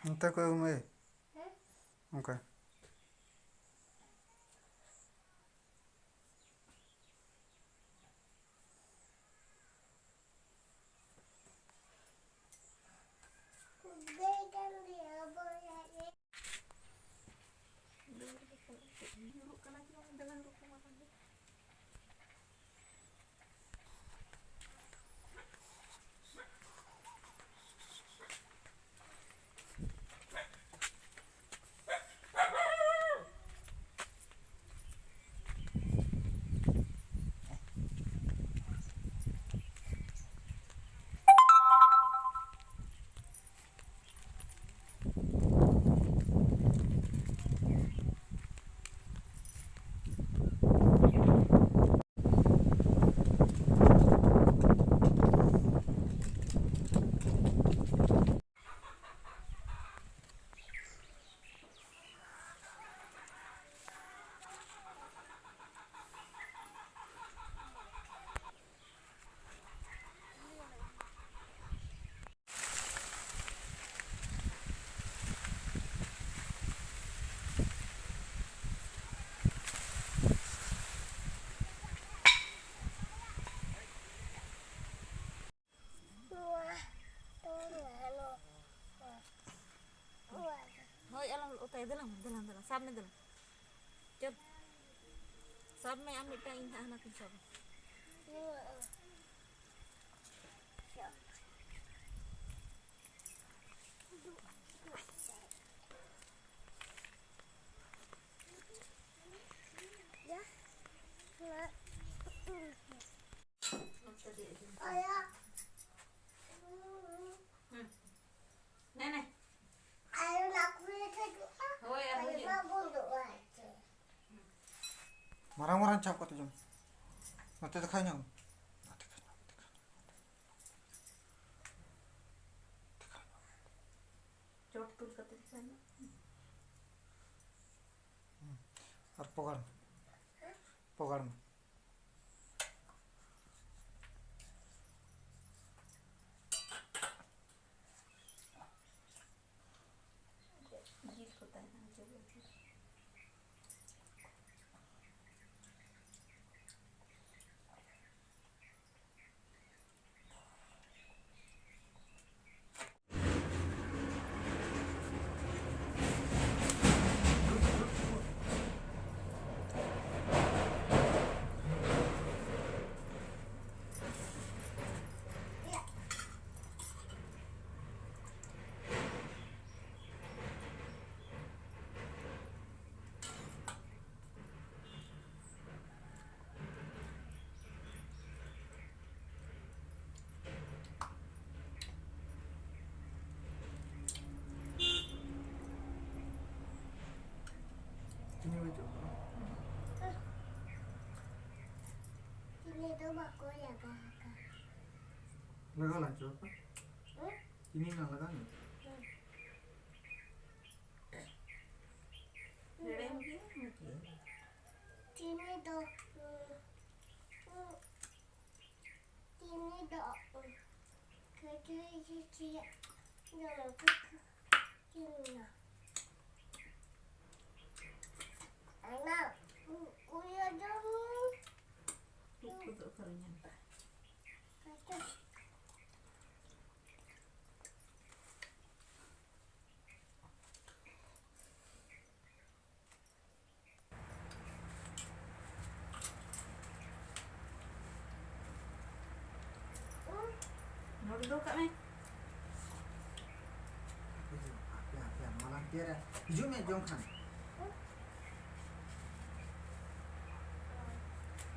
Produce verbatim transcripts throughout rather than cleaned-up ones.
ᱚᱱᱛᱮ ᱠᱚ ᱮᱢ ᱮ᱾ ᱚᱱᱠᱟ᱾ ᱦᱳᱭ, ᱟᱞᱚᱢ ᱚᱛᱟᱭᱟ᱾ ᱫᱮᱞᱟ, ᱫᱮᱞᱟ, ᱫᱮᱞᱟ, ᱥᱟᱵ ᱢᱮ, ᱫᱮᱞᱟ᱾ ᱪᱚᱞ, ᱥᱟᱵ ᱢᱮ ᱟᱢ ᱢᱤᱫᱴᱟᱝ, ᱤᱧ ᱦᱟᱸᱜ ᱦᱟᱱᱟ ᱠᱚᱧ ᱥᱟᱵᱟ᱾ ᱦᱩᱸ᱾ ᱱᱮ, ᱱᱮ᱾ ᱦᱳᱭ, ᱟᱨ ᱦᱩᱭ ᱮᱱ᱾ ᱢᱟᱨᱟᱝ ᱢᱟᱨᱟᱝ ᱪᱟᱯ ᱠᱟᱛᱮ ᱡᱚᱢ᱾ ᱱᱚᱛᱮ ᱫᱮᱠᱷᱟᱣ ᱧᱚᱜ ᱢᱮ᱾ ᱱᱚᱛᱮ ᱫᱮᱠᱷᱟᱣ ᱧᱚᱜ ᱢᱮ, ᱫᱮᱠᱷᱟᱣ ᱧᱚᱜ ᱢᱮ, ᱫᱮᱠᱷᱟᱣ ᱧᱚᱜ ᱢᱮ᱾ ᱪᱚᱴ ᱛᱩᱞ ᱠᱟᱛᱮ ᱫᱮᱠᱷᱟᱣ ᱧᱚᱜ ᱢᱮ᱾ ᱦᱩᱸ᱾ ᱟᱨ ᱯᱚᱜᱟᱲ ᱢᱮ᱾ ᱯᱚᱜᱟᱲ ᱢᱮ᱾ ᱞᱟᱜᱟᱣ ᱞᱟᱝ ᱪᱚ ᱵᱟᱯᱟ᱾ ᱦᱮᱸ? ᱪᱤᱱᱤ ᱞᱟᱝ ᱞᱟᱜᱟᱣ ᱧᱚᱜ᱾ ᱦᱮᱸ᱾ ᱦᱮᱲᱮᱢ ᱜᱮ ᱢᱩᱴᱷᱤ᱾ ᱪᱤᱱᱤ ᱫᱚ, ᱩᱸ, ᱩᱸ, ᱪᱤᱱᱤ ᱫᱚ, ᱩᱸ, ᱠᱟᱹᱴᱤᱡ ᱠᱟᱹᱴᱤᱡ ᱡᱚᱢ ᱠᱚ ᱪᱤᱱᱤ ᱫᱚ᱾ ᱟᱭᱢᱟ, ᱩᱸ, ᱩᱭᱟ ᱡᱚᱢ᱾ ᱩᱵ ᱠᱚᱫᱚ ᱚᱠᱟᱨᱮ ᱧᱟᱢ ᱠᱟᱜᱼᱟ? ᱠᱟᱹᱴᱤᱡ᱾ ᱱᱚᱰᱮ ᱫᱚᱦᱚ ᱠᱟᱜ ᱢᱮ᱾ ᱦᱟᱯᱮ, ᱦᱟᱯᱮ, ᱱᱚᱣᱟ ᱞᱟᱝ ᱛᱮᱭᱟᱨᱟ᱾ ᱦᱤᱡᱩᱜ ᱢᱮ, ᱡᱚᱢ ᱠᱷᱟᱱ᱾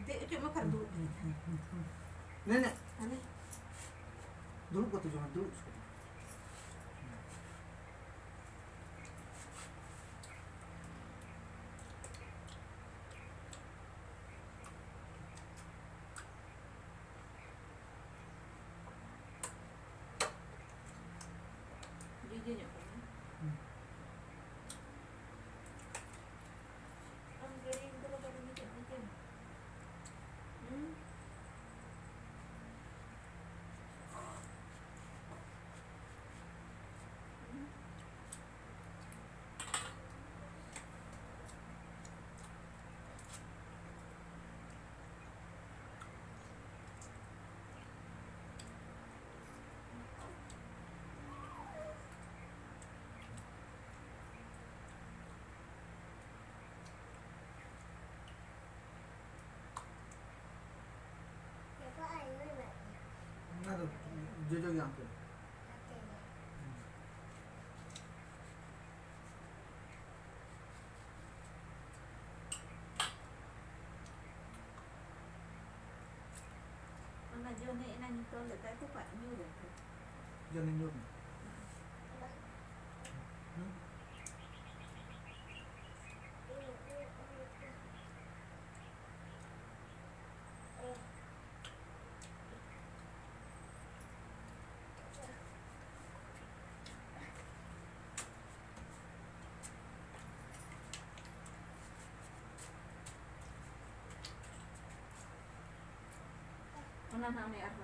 ᱫᱮᱡ ᱦᱚᱪᱚᱜ ᱢᱮ, ᱠᱷᱟᱱ ᱫᱩᱲᱩᱵ ᱢᱮ᱾ ᱱᱮ, ᱱᱮ᱾ ᱦᱟᱱᱮ᱾ ᱫᱩᱲᱩᱵ ᱠᱟᱛᱮ ᱡᱚᱢ ᱢᱮ, ᱫᱩᱲᱩᱵ ᱠᱟᱛᱮ᱾ ᱡᱩᱫᱟᱹ ᱧᱚᱜ ᱠᱟᱱᱟ᱾ ᱦᱩᱸ᱾ ᱟᱢ ᱜᱟᱹᱰᱤ ᱫᱚ ᱵᱟᱵᱟ ᱜᱮ ᱪᱮᱫ ᱮᱢ ᱪᱤᱠᱟᱹᱭᱟ? ᱦᱩᱸ? ᱦᱩᱸ? ᱚᱱᱟ ᱫᱚ ᱡᱚᱡᱚ ᱜᱮ ᱟᱢ ᱴᱷᱮᱱ᱾ ᱚᱱᱟ ᱡᱚᱱᱤ ᱮᱱᱟᱝ ᱛᱚᱞ ᱞᱮᱫᱟᱭ ᱛᱚᱯᱟᱜ ᱧᱩᱨ ᱮᱱ ᱛᱟᱭᱟ᱾ ᱡᱚᱱᱤ ᱧᱩᱨ ᱮᱱᱟ᱾ ᱦᱩᱸ? ᱚᱱᱟ ᱱᱟᱦᱟᱜ ᱚᱱᱮ ᱟᱨᱦᱚᱸ